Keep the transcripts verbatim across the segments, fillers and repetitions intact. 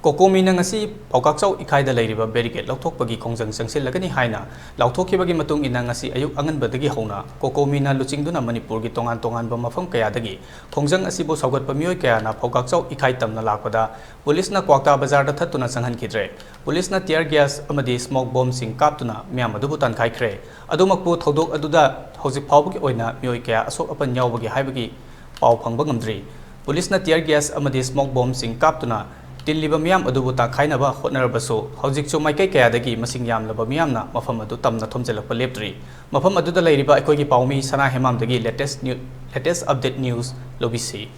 ꯀꯣꯀꯣꯃꯤꯅ ꯉꯁꯤ ꯄꯥꯎꯀꯥꯛꯆꯥꯎ ꯏꯈꯥꯏꯗ ꯂꯩꯔꯤꯕ ꯕꯦꯔꯤꯀꯦꯗ ꯂꯧꯊꯣꯛꯄꯒꯤ ꯈꯣꯡꯖꯪ ꯆꯪꯁꯤꯜꯂꯒꯅꯤ ꯍꯥꯏꯅ ꯂꯥꯎꯊꯣꯛꯈꯤꯕꯒꯤ ꯃꯇꯨꯡ ꯏꯟꯅ, ꯉꯁꯤ ꯑꯌꯨꯛ ꯑꯉꯟꯕꯗꯒꯤ ꯍꯧꯅ ꯀꯣꯀꯣꯃꯤꯅ ꯂꯨꯆꯤꯡꯗꯨꯅ ꯃꯅꯤꯄꯨꯔꯒꯤ ꯇꯣꯉꯥꯟ ꯇꯣꯉꯥꯟꯕ ꯃꯐꯝ ꯀꯌꯥꯗꯒꯤ ꯈꯣꯡꯖꯪ ꯑꯁꯤꯕꯨ ꯁꯧꯒꯠꯄ ꯃꯤꯑꯣꯏ ꯀꯌꯥꯅ ꯄꯥꯎꯀꯥꯛꯆꯥꯎ ꯏꯈꯥꯏ ꯇꯝꯅ ꯂꯥꯛꯄꯗ ꯄꯨꯂꯤꯁꯅ ꯀ꯭ꯋꯥꯛꯇꯥ ꯕꯖꯥꯔꯗ ꯊꯠꯇꯨꯅ ꯆꯪꯍꯟꯈꯤꯗ꯭ꯔꯦ꯫ ꯄꯨꯂꯤꯁꯅ tear gas ꯑꯃꯗꯤ smoke bombꯁꯤꯡ ꯀꯥꯞꯇꯨꯅ ꯃꯤꯌꯥꯝ ꯑꯗꯨꯕꯨ ꯇꯥꯟꯈꯥꯏꯈ꯭ꯔꯦ꯫ ꯑꯗꯨꯃꯛꯄꯨ ꯊꯧꯗꯣꯛ ꯑꯗꯨꯗ ꯍꯧꯖꯤꯛ ꯐꯥꯎꯕꯒꯤ ꯑꯣꯏꯅ ꯃꯤꯑꯣꯏ ꯀꯌꯥ ꯑꯁꯣꯛ ꯑꯄꯟ ꯌꯥꯎꯕꯒꯦ ꯍꯥꯏꯕꯒꯤ ꯄꯥꯎ ꯐꯪꯕ ꯉꯝꯗ꯭ꯔꯤ꯫ ꯄꯨꯂꯤꯁꯅ tear gas ꯑꯃꯗꯤ smoke bombꯁꯤꯡ ꯀꯥꯞꯇꯨꯅ ꯇꯤꯜꯂꯤꯕ ꯃꯤꯌꯥꯝ ꯑꯗꯨꯕꯨ ꯇꯥꯟꯈꯥꯏꯅꯕ ꯍꯣꯠꯅꯔꯕꯁꯨ, ꯍꯧꯖꯤꯛꯁꯨ ꯃꯥꯏꯀꯩ ꯀꯌꯥꯗꯒꯤ ꯃꯁꯤꯡ ꯌꯥꯝꯂꯕ ꯃꯤꯌꯥꯝꯅ ꯃꯐꯝ ꯑꯗꯨ ꯇꯝꯅ ꯊꯣꯝꯖꯤꯜꯂꯛꯄ ꯂꯦꯞꯇ꯭ꯔꯤ꯫ ꯃꯐꯝ ꯑꯗꯨꯗ ꯂꯩꯔꯤꯕ ꯑꯩꯈꯣꯏꯒꯤ ꯄꯥꯎꯃꯤ ꯁꯅꯥ ꯍꯦꯃꯥꯝꯗꯒꯤ latest new, latest update news ꯂꯧꯕꯤꯁꯤ꯫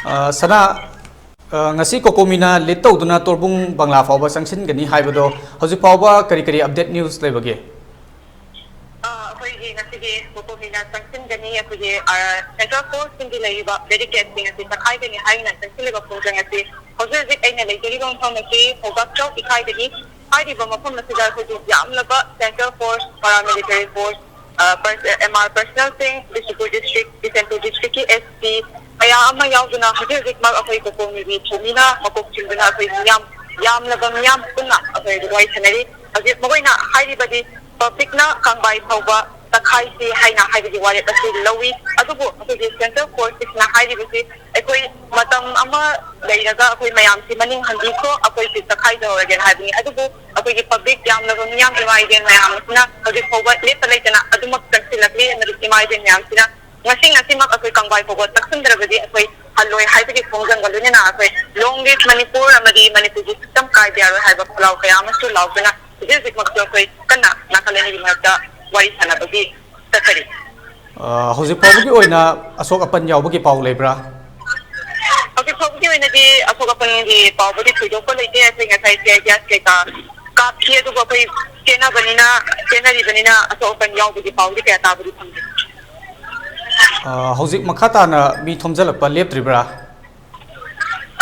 ꯑ, ꯁꯅꯥ, ꯑ, ꯉꯁꯤ ꯀꯣꯀꯣꯃꯤꯅ lead ꯇꯧꯗꯨꯅ ꯇꯣꯔꯕꯨꯡ ꯕꯪꯂꯥ ꯐꯥꯎꯕ ꯆꯪꯁꯤꯟꯒꯅꯤ ꯍꯥꯏꯕꯗꯣ, ꯍꯧꯖꯤꯛ ꯐꯥꯎꯕ ꯀꯔꯤ ꯀꯔꯤ update news ꯂꯩꯕꯒꯦ? ꯑ, ꯑꯩꯈꯣꯏꯒꯤ ꯉꯁꯤꯒꯤ ꯀꯣꯀꯣꯃꯤꯅ ꯆꯪꯁꯤꯟꯒꯅꯤ꯫ ꯑꯩꯈꯣꯏꯒꯤ, ꯑ, central forceꯁꯤꯡꯒꯤ ꯂꯩꯔꯤꯕ barricadeꯁꯤꯡ ꯑꯁꯤ ꯆꯈꯥꯏꯒꯅꯤ ꯍꯥꯏꯅ ꯆꯪꯁꯤꯜꯂꯤꯕ ꯈꯣꯡꯖꯪ ꯑꯁꯤ ꯍꯧꯖꯤꯛ ꯍꯧꯖꯤꯛ ꯑꯩꯅ ꯂꯩꯖꯔꯤꯕ ꯃꯐꯝ ꯑꯁꯤ ꯄꯥꯎꯀꯥꯛꯆꯥꯎ ꯏꯈꯥꯏꯗꯒꯤ ꯍꯥꯏꯔꯤꯕ ꯃꯐꯝ ꯑꯁꯤꯗ ꯑꯩꯈꯣꯏꯒꯤ ꯌꯥꯝꯂꯕ central force, paramilitary force, ꯑ, pers-, M R personnelꯁꯤꯡ, Bishnupur district, Bishnupur districtꯀꯤ S P ꯀꯌꯥ ꯑꯃ ꯌꯥꯎꯗꯨꯅ ꯍꯧꯖꯤꯛ ꯍꯧꯖꯤꯛꯃꯛ ꯑꯩꯈꯣꯏ ꯀꯣꯀꯣꯃꯤꯒꯤ ꯊꯧꯃꯤꯅ ꯃꯀꯣꯛ ꯆꯤꯡꯗꯨꯅ ꯑꯩꯈꯣꯏ ꯃꯤꯌꯥꯝ, ꯌꯥꯝꯂꯕ ꯃꯤꯌꯥꯝ ꯄꯨꯟꯅ ꯑꯩꯈꯣꯏ ꯍꯧꯖꯤꯛ ꯋꯥꯔꯤ ꯁꯥꯟꯅꯔꯤ꯫ ꯍꯧꯖꯤꯛ ꯃꯈꯣꯏꯅ ꯍꯥꯏꯔꯤꯕꯗꯤ publicꯅ ꯀꯥꯡꯕꯥꯏ ꯐꯥꯎꯕ ꯆꯈꯥꯏꯁꯤ ꯍꯥꯏꯅ ꯍꯥꯏꯕꯒꯤ ꯋꯥꯔꯦꯞ ꯑꯁꯤ ꯂꯧꯏ꯫ ꯑꯗꯨꯕꯨ ꯑꯩꯈꯣꯏꯒꯤ central forceꯁꯤꯡꯅ ꯍꯥꯏꯔꯤꯕꯁꯤ ꯑꯩꯈꯣꯏ ꯃꯇꯝ ꯑꯃ ꯂꯩꯔꯒ ꯑꯩꯈꯣꯏ ꯃꯌꯥꯝꯁꯤ ꯃꯅꯤꯡ ꯍꯟꯕꯤꯈꯣ, ꯑꯩꯈꯣꯏꯁꯤ ꯆꯈꯥꯏꯖꯍꯧꯔꯒꯦꯅ ꯍꯥꯏꯕꯅꯤ꯫ ꯑꯗꯨꯕꯨ ꯑꯩꯈꯣꯏꯒꯤ public ꯌꯥꯝꯂꯕ ꯃꯤꯌꯥꯝ, ꯏꯃꯥ ꯏꯕꯦꯟ ꯃꯌꯥꯝ ꯑꯁꯤꯅ ꯍꯧꯖꯤꯛ ꯐꯥꯎꯕ ꯂꯦꯞꯄ ꯂꯩꯇꯅ ꯑꯗꯨꯃꯛ ꯆꯪꯁꯤꯜꯂꯛꯂꯤ꯫ ꯑꯃꯗꯤ ꯏꯃꯥ ꯏꯕꯦꯟ ꯃꯌꯥꯝꯁꯤꯅ ꯉꯁꯤ ꯉꯁꯤꯃꯛ ꯑꯩꯈꯣꯏ ꯀꯪꯕꯥꯏ ꯐꯥꯎꯕ ꯆꯪꯁꯤꯟꯗ꯭ꯔꯕꯗꯤ ꯑꯩꯈꯣꯏ ꯍꯜꯂꯣꯏ ꯍꯥꯏꯕꯒꯤ ꯈꯣꯡꯖꯪꯒ ꯂꯣꯏꯅꯅ ꯑꯩꯈꯣꯏ Long Live Manipur ꯑꯃꯗꯤ ꯃꯅꯤꯄꯨꯔꯒꯤ ꯁꯛꯇꯝ ꯀꯥꯏꯕ ꯌꯥꯔꯣꯏ ꯍꯥꯏꯕ ꯈꯣꯜꯂꯥꯎ ꯀꯌꯥ ꯑꯃꯁꯨ ꯂꯥꯎꯗꯨꯅ ꯍꯧꯖꯤꯛ ꯍꯧꯖꯤꯛꯃꯛꯁꯨ ꯑꯩꯈꯣꯏ ꯀꯟꯅ ꯅꯥꯀꯜ ꯑꯅꯤꯒꯤ ꯃꯔꯛꯇ ꯋꯥꯔꯤ ꯁꯥꯟꯅꯕꯒꯤ ꯆꯠꯊꯔꯤ꯫ ꯑ, ꯍꯧꯖꯤꯛ ꯐꯥꯎꯕꯒꯤ ꯑꯣꯏꯅ ꯑꯁꯣꯛ ꯑꯄꯟ ꯌꯥꯎꯕꯒꯤ ꯄꯥꯎ ꯂꯩꯕ꯭ꯔꯥ? ꯍꯧꯖꯤꯛ ꯐꯥꯎꯕꯒꯤ ꯑꯣꯏꯅꯗꯤ ꯑꯁꯣꯛ ꯑꯄꯟꯒꯤ ꯄꯥꯎꯕꯨꯗꯤ ꯊꯣꯏꯗꯣꯛꯄ ꯂꯩꯇꯦ꯫ ꯑꯩꯈꯣꯏ ꯉꯁꯥꯏ tear gas ꯀꯩꯀꯥ ꯀꯥꯞꯈꯤ, ꯑꯗꯨꯕꯨ ꯑꯩꯈꯣꯏ ꯆꯦꯟꯅꯕꯅꯤꯅ, ꯆꯦꯟꯅꯔꯤꯕꯅꯤꯅ ꯑꯁꯣꯛ ꯑꯄꯟ ꯌꯥꯎꯕꯒꯤ ꯄꯥꯎꯗꯤ ꯀꯌꯥ ꯇꯥꯕꯗꯤ ꯐꯪꯗꯦ꯫ ꯑ, ꯍꯧꯖꯤꯛ ꯃꯈꯥ ꯇꯥꯅ ꯃꯤ ꯊꯣꯝꯖꯤꯜꯂꯛꯄ ꯂꯦꯞꯇ꯭ꯔꯤꯕ꯭ꯔꯥ?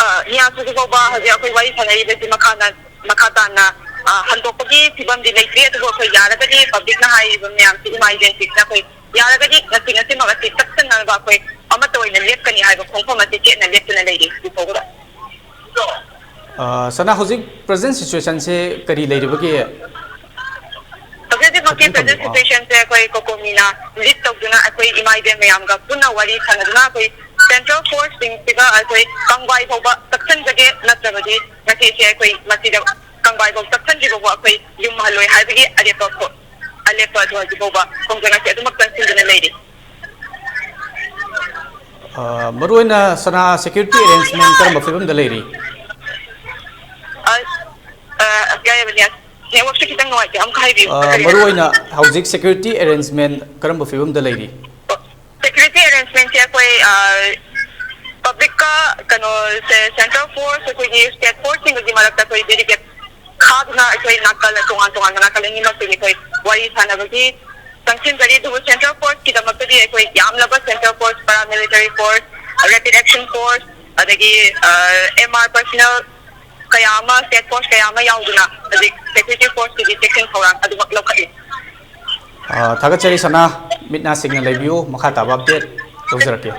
ꯑ, ꯅꯤꯌꯥꯁ, ꯍꯧꯖꯤꯛ ꯐꯥꯎꯕ ꯍꯧꯖꯤꯛ ꯑꯩꯈꯣꯏ ꯋꯥꯔꯤ ꯁꯥꯟꯅꯔꯤꯕꯁꯤ ꯃꯈꯥ ꯅ-, ꯃꯈꯥ ꯇꯥꯅ, ꯑ, ꯍꯟꯗꯣꯛꯄꯒꯤ ꯐꯤꯕꯝꯗꯤ ꯂꯩꯇ꯭ꯔꯤ, ꯑꯗꯨꯕꯨ ꯑꯩꯈꯣꯏ ꯌꯥꯔꯒꯗꯤ publicꯅ ꯍꯥꯏꯔꯤꯕ ꯃꯌꯥꯝꯁꯤ, ꯏꯃꯥ ꯏꯕꯦꯟꯁꯤꯡꯁꯤꯅ ꯑꯩꯈꯣꯏ ꯌꯥꯔꯒꯗꯤ ꯉꯁꯤ ꯉꯁꯤꯃꯛ ꯑꯁꯤ ꯇꯛꯁꯟꯅꯅꯕ ꯑꯩꯈꯣꯏ ꯑꯃꯠꯇ ꯑꯣꯏꯅ ꯂꯦꯞꯀꯅꯤ ꯍꯥꯏꯕ ꯈꯣꯡꯐꯝ ꯑꯁꯤ ꯆꯦꯠꯅ ꯂꯦꯞꯇꯨꯅ ꯂꯩꯔꯤ ꯍꯧꯖꯤꯛ ꯐꯥꯎꯕꯗ꯫ ꯑ, ꯁꯅꯥ, ꯍꯧꯖꯤꯛ present situation ꯁꯦ ꯀꯔꯤ ꯂꯩꯔꯤꯕꯒꯦ? ꯍꯧꯖꯤꯛ ꯍꯧꯖꯤꯛꯃꯛꯀꯤ ꯈꯤꯇꯪ present ꯊꯝꯕꯤꯌꯨ꯫ ꯑ꯫ Situation ꯁꯦ ꯑꯩꯈꯣꯏ ꯀꯣꯀꯣꯃꯤꯅ lead ꯇꯧꯗꯨꯅ ꯑꯩꯈꯣꯏ ꯏꯃꯥ ꯏꯕꯦꯟ ꯃꯌꯥꯝꯒ ꯄꯨꯟꯅ ꯋꯥꯔꯤ ꯁꯥꯟꯅꯗꯨꯅ ꯑꯩꯈꯣꯏ central force ꯁꯤꯡꯁꯤꯒ ꯑꯩꯈꯣꯏ ꯀꯪꯕꯥꯏ ꯐꯥꯎꯕ ꯆꯪꯁꯤꯟꯖꯒꯦ, ꯅꯠꯇ꯭ꯔꯕꯗꯤ ꯉꯁꯤꯁꯦ ꯑꯩꯈꯣꯏ ꯃꯁꯤꯗ ꯀꯪꯕꯥꯏ ꯐꯥꯎ ꯆꯪꯁꯤꯟꯗ꯭ꯔꯤꯕ ꯐꯥꯎꯕ ꯑꯩꯈꯣꯏ ꯌꯨꯝ ꯍꯜꯂꯣꯏ ꯍꯥꯏꯕꯒꯤ ꯑꯔꯦꯞꯄ ꯈꯣ-, ꯑꯂꯦꯞꯄ ꯑꯗꯨ ꯍꯧꯖꯤꯛ ꯐꯥꯎꯕ ꯈꯣꯡꯖꯪ ꯑꯁꯤ ꯑꯗꯨꯃꯛ ꯆꯪꯁꯤꯟꯗꯨꯅ ꯂꯩꯔꯤ꯫ ꯑ, ꯃꯔꯨꯑꯣꯏꯅ ꯁꯅꯥ, security arrangement ꯀꯔꯝꯕ ꯐꯤꯕꯝꯗ ꯂꯩꯔꯤ? ꯑ, ꯑ, ꯀꯩ ꯍꯥꯏꯕꯅꯤ? Network ꯁꯦ ꯈꯤꯇꯪ ꯅꯨꯡꯉꯥꯏꯇꯦ, ꯑꯃꯨꯛꯀ ꯍꯥꯏꯕꯤꯌꯨ꯫ ꯑ, ꯀꯔꯤ ꯍꯥꯏꯕ? ꯃꯔꯨꯑꯣꯏꯅ ꯍꯧꯖꯤꯛ security arrangement ꯀꯔꯝꯕ ꯐꯤꯕꯝꯗ ꯂꯩꯔꯤ? Security arrangement ꯁꯦ ꯑꯩꯈꯣꯏ, ꯑ, public ꯀ ꯀꯩꯅꯣ, ꯁꯦ, central force, ꯑꯩꯈꯣꯏꯒꯤ state force ꯁꯤꯡꯒꯒꯤ ꯃꯔꯛꯇ ꯑꯩꯈꯣꯏ barricade ꯈꯥꯗꯨꯅ ꯑꯩꯈꯣꯏ ꯅꯥꯀꯜ, ꯇꯣꯉꯥꯟ ꯇꯣꯉꯥꯟꯕ ꯅꯥꯀꯜ ꯑꯅꯤꯃꯛꯇꯒꯤ ꯑꯩꯈꯣꯏ ꯋꯥꯔꯤ ꯁꯥꯟꯅꯕꯒꯤ ꯆꯪꯁꯤꯟꯖꯔꯤ꯫ ꯑꯗꯨꯕꯨ central force ꯀꯤꯗꯃꯛꯇꯗꯤ ꯑꯩꯈꯣꯏ ꯌꯥꯝꯂꯕ central force, paramilitary force, rapid action force, ꯑꯗꯒꯤ, ꯑ, M R personnel ꯀꯌꯥ ꯑꯃ, state force ꯀꯌꯥ ꯑꯃ ꯌꯥꯎꯗꯨꯅ ꯍꯧꯖꯤꯛ security force ꯀꯤꯗꯤ ꯆꯦꯛꯁꯤꯟ ꯊꯧꯔꯥꯡ ꯑꯗꯨꯃꯛ ꯂꯧꯈꯠꯂꯤ꯫ ꯑ, ꯊꯥꯒꯠꯆꯔꯤ ꯁꯅꯥ, ꯃꯤꯠ ꯅꯥ ꯁꯤꯡꯅ ꯂꯩꯕꯤꯌꯨ, ꯃꯈꯥ ꯇꯥꯕ update ꯇꯧꯖꯔꯛꯀꯦ꯫